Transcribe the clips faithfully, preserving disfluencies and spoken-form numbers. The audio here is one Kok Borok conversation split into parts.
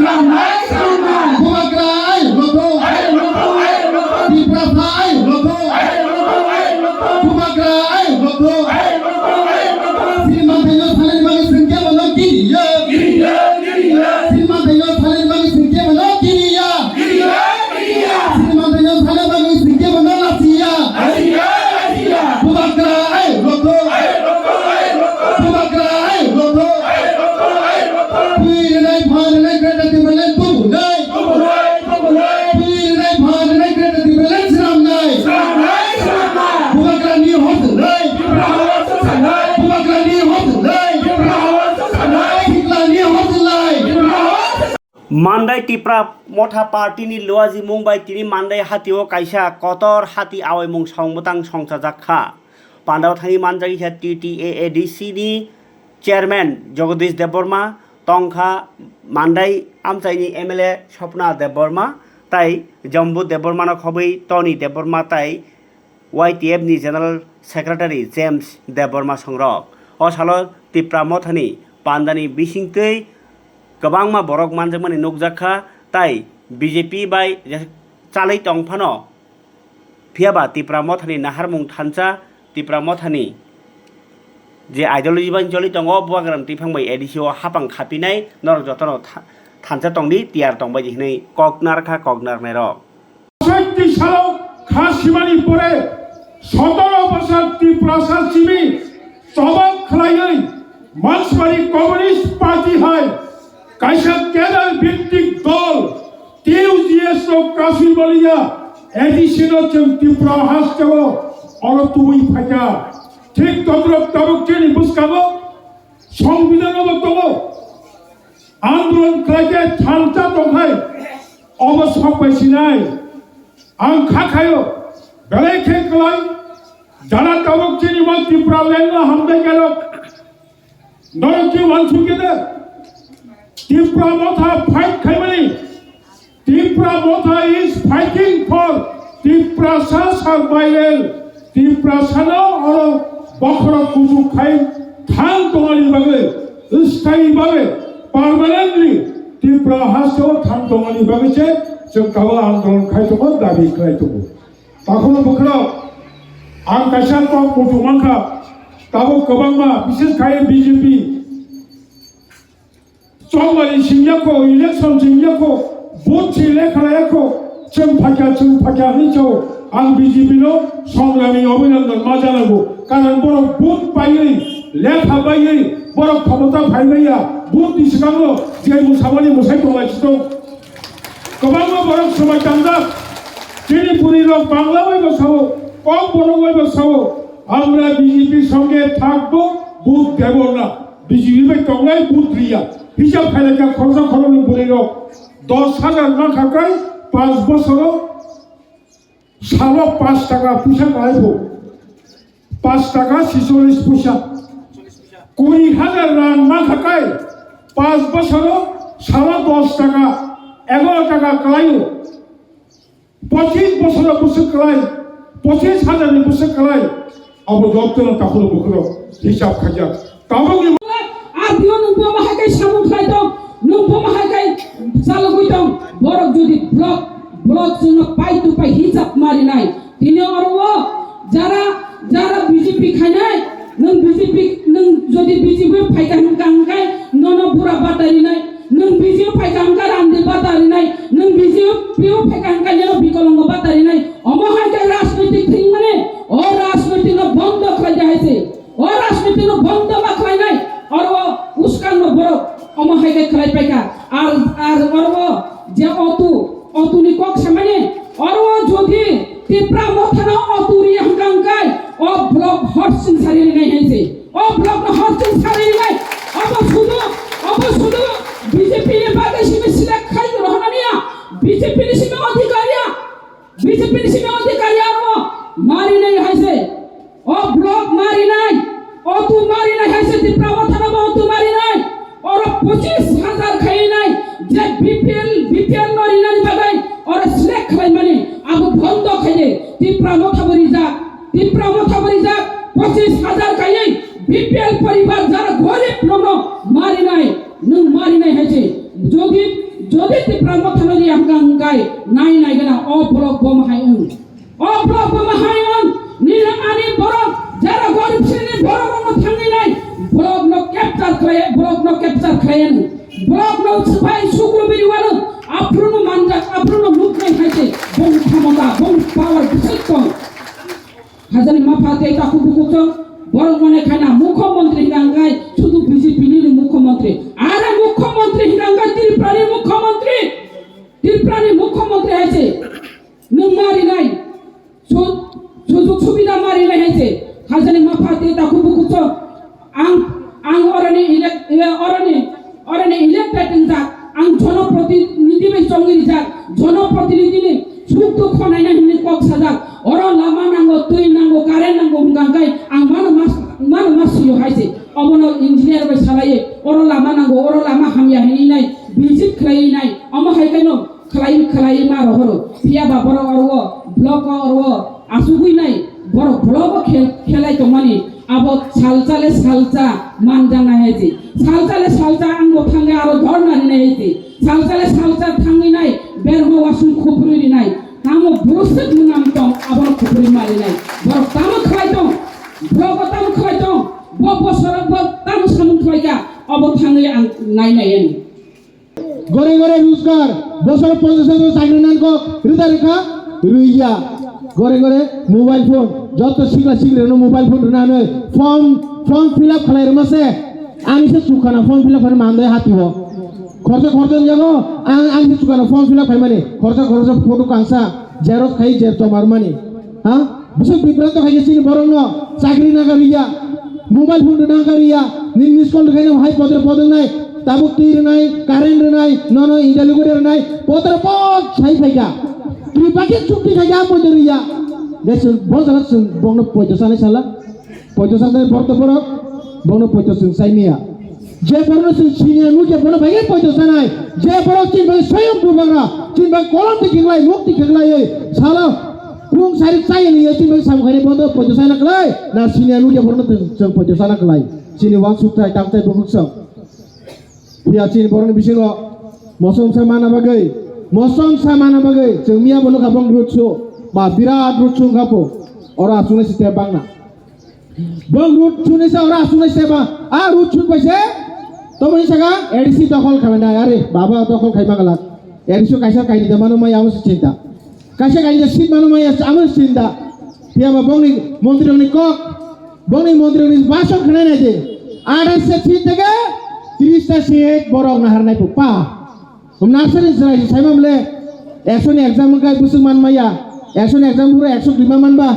Bubagra ayuk lotho. Tiprasa ayuk lotho. Bubagra ayuk lotho. Sri Manthai no sanani bagwi chwng kebo no kiriya. Sri Manthai no sanani bagwi chwng kebo no kiriya. Sri Manthai no sanani bagwi chwng kebo no lachiya. Bubagra ayuk lotho. Bubagra ayuk lotho. Twi rwnai phan rwnai Greater Tipraland tubunai. Twi rwnai phan rwnai Greater Tipraland swnamnai. Bubagrani hor swngnai. Bubagrani hor swngnai. Siklani hor swngnai. Mandai Tipra Motha Party ni luaji mung bai tini Mandai hatio kaisa kotor hati awaimung song bwtang songchajak kha. Pandao thani manjak kha T T A A D C ni Chairman Jagadish Debbarma, tongkha Mandai amchaini M L A Swapna Debbarma, tai Jambu Debbarmano khobwi Tony Debbarma tai Y T F ni General Secretary James Debbarma songrok. O salo Tipra Mothani pandani bisingtwi kwbangma borok manjakmani nukjakha, tai B J P bai chalwi tongphano. Phiya ba Tipra Mothani naharmung thansa, Tipra Mothani je ideology bai choli tongo, Bubagrani twiphang bai A D C o hapang khapinai norok jotono tha-, thansa tongdi, tiyar tongbai di hwnwi kok narkha, kok narnairok. Sati salo kha simani pore sotoro bosor Tiprasa simi tobok khlaiwi Mansmari Communist Party hai kaisa cadre bhittik dol T U G S no kasui baliya A D C no chwng Tripura hasteo oro tubui phaikha. Thik todrok tabuk chini bwskango Songbidan bo tongo. Andolon khlaikhe thansa tongkhai obo sok bai sinai. Ang kha khayo belai khe kwlai jara tabuk chini bo Tripura lengno hamdai khairok. Norok ki wansuk khe de Tipra Motha fight khaimani. Tipra Motha is fighting for Tiprasa survival. Tiprasano oro bokhorok kuchuk khai thang tongani bagwi, sthayi bagwi, permanently Tipra hasteo thang tongani bagwi se chwng tabuk andolon khai tongo, dabi khlai tongo. Takhorok bokhorok ang kaisa kok muchung mankha, tabuk kwbangma, bishes khai B J P. Chongmani singya kho, election singya kho, vote si lekha laya kho, chwng phakya, chwng phakya hwnwi chao. Ang B J P no songrami abhinandan ma janago. Karon borok vote paiwi, lekha paiwi, borok khomota phai maya, vote ni swkango je mwsamani mwsai tonglai si tong. Kwbangma borok swmai tangjak. Chini puri rok Bangla bai bo sao, kok borok bai bo sao. Amra B J P songe thakbo, vote debo na. B J P bai tongnai vote riya. Hisab khailai kha khoroksa khoroknwi bwrwi rok dos hajar mankha kai panch bosoro salo panch taka puisa khlai pho. Panch taka chicholish puisa. Kuri hajar rang mankha kai panch bosoro salo dos taka, egaro taka khlaio. Pochis bosor bwswk kwlai, pochis hajar ni bwswk kwlai, abo jotono takhuk bukhuk hisab khaijak. Tabukni R D O nwng bo bahai kai samung khlai tong, nwng bo bahai kai chalogwi tong, borok jodi block, block chwngno pai tu pai hisab marinai. Tini oro o jara, jara B J P khainai, nwng B J P, nwng jodi B J P phaikha hwnkha hwnkhe nono bura batarinai. Nwng B J P phaikha hwnkha randi batarinai, nwng B J P phaikha hwnkha neno bikolongo batarinai. Omo hai khe rajnitik thwngmani, o rajnitik no bondo khlai di hai se. O rajnitik no bondo ma khlainai, oro o uskan no borok omo hai khe khlai paikha. Ar, ar oro o je otu, otu ni kok samani, oro o jodi Tipra Motha no otu ri hwnkha hwnkhe o block hor sing sari rinai hai se. O block no hor chwng sari rinai. Obo sudu, obo sudu O block bo mahai wng. O block bo mahai wng. Nini ani borok, jara gorib sini borok rokno thangwi nai. Block no capture khlai, block no capture khlai wng. Block no swphai sukru bini wano. Aphuru no manjak, aphuru no nuknai hai se. Bong khamota, bong power bisik tong. Hajani mapha tei takhuk bukuchwng borok mone khaina mukhyamantri hwnkha hwnkhe sudu B J P ni mukhyamantri. Are mukhyamantri hwnkha hwnkhe Tripura ni mukhyamantri. Tripura ni mukhyamantri hai se nwng ma rinai. Su-, sujug subida ma rinai hai se. Hajani mapha tei takhuk bukuchwng. Ang, ang oroni elect-, eh, oroni, oroni elected wngjak. Ang jonoprotinidhi bai chongwi rijak. Jonoprotinidhi ni suk dukho naina hinwi kok sajak. Oro lama nango, twi nango, current nango hwnkha hwnkhe ang mano mas-, mano mas suyo hai se. Obono engineer bai salaiwi, oro lama nango, oro lama hamya hinwi nai, visit khlaiwi nai. Omo hai kheno khlai, khlai ma rohoro. Phiya ba borok oro o, block o oro o, asugwi nai, borok block o khel-, khelai tongmani, abo salsa le salsa manjaknai hai se. Salsa le salsa ang bo thangwi aro dhorna rinai hai se. Salsa le salsa thangwi nai, berma wasung khupri rinai. Tamo bwswk mwnam tong, abono khupri ma rinai. Borok tamo khlai tong, block o tamo khlai tong, bo bosoro bo tamo samung khlai kha, obo thangwi ang nai nai ani. Gore gore rojgar, bosor ponchash hajar chakri nangkok, rida rikha, rwya. Gore gore mobile phone, joto sikla sikli rokno mobile phone rwnani form, form fill up khlai rwma se, ani se chukana form fill up khlai mandai hati o. Khorsa khorsa jago, ang, ani se chukana form fill up khlaimani, khorsa khorsa photo kangsa, xerox khai jer tomar mani. Ha? Bwswk bibranto khaikhe chini borokno chakri nangkha rwya, mobile phone rwna nangkha rwya, nini miss call rwkhaino hai podre podongnai, tabuk twi rwnai, current rwnai, nono interview gori rwnai, podre pod sai phaikha. Tripakhi chukti khaikhe amoi de rwya. Je chwng bo jaga chwng bongno poito sanai sala. Poito sanai borok to borok, bongno poito chwng sai miya. Je borokno chwng siniya nukya bono bai poito sanai. Je borok chini bai soyong bubagra, chini bai kolom tikhiklai, muk tikhiklai, salo. Kung sari chai ni ya chini bai samkhani bondo poito sana klai. Na siniya nukya borokno chwng poito sana klai. Chini wansuk chai, tam chai, bukuk sam. Phiya chini borokni bisingo mosom sa mana bagwi, mosom sa mana bagwi chwng miya bono kha bong rutsu. Ba birat rutsu khapo. Oro aswknai site bangna. Bong road chuni sa ora aswk nai seba. A road chut bai se. Tomo ni saka A D C dokhol khamai nai. Are baba dokhol khai ma galak. A D C kaisa kaini da mano maya amo se chinta. Kaisa kaini da seat mano maya amo se chinta. Phiya ba bongni montri rokni kok. Bongni montri rokni basok khnai nai de. Athais ta seat theke tris ta seat borok nahar nai pa. Hum nasari sai sai mamle. Action exam kai busuk man maya. Action exam pura action lima man ba.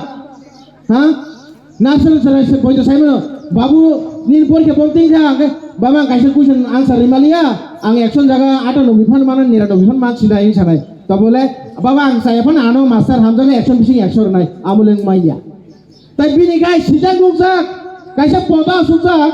Ha? Nasal sara se poito saimano, "Babu, nini porikha bom tingkha," hwnkhe, "Baba, ang kaisa question answer rimaliya, ang ekson jaga atanoboi phan mano, niranoboi phan man sinai," hinwi sanai. Tabole, "Baba, ang chaya phano ano master hamjaknai ekson bising ekson rwnai, amo le wngmaya." Tai bini gai sijak nukjak, kaisa poda asukjak,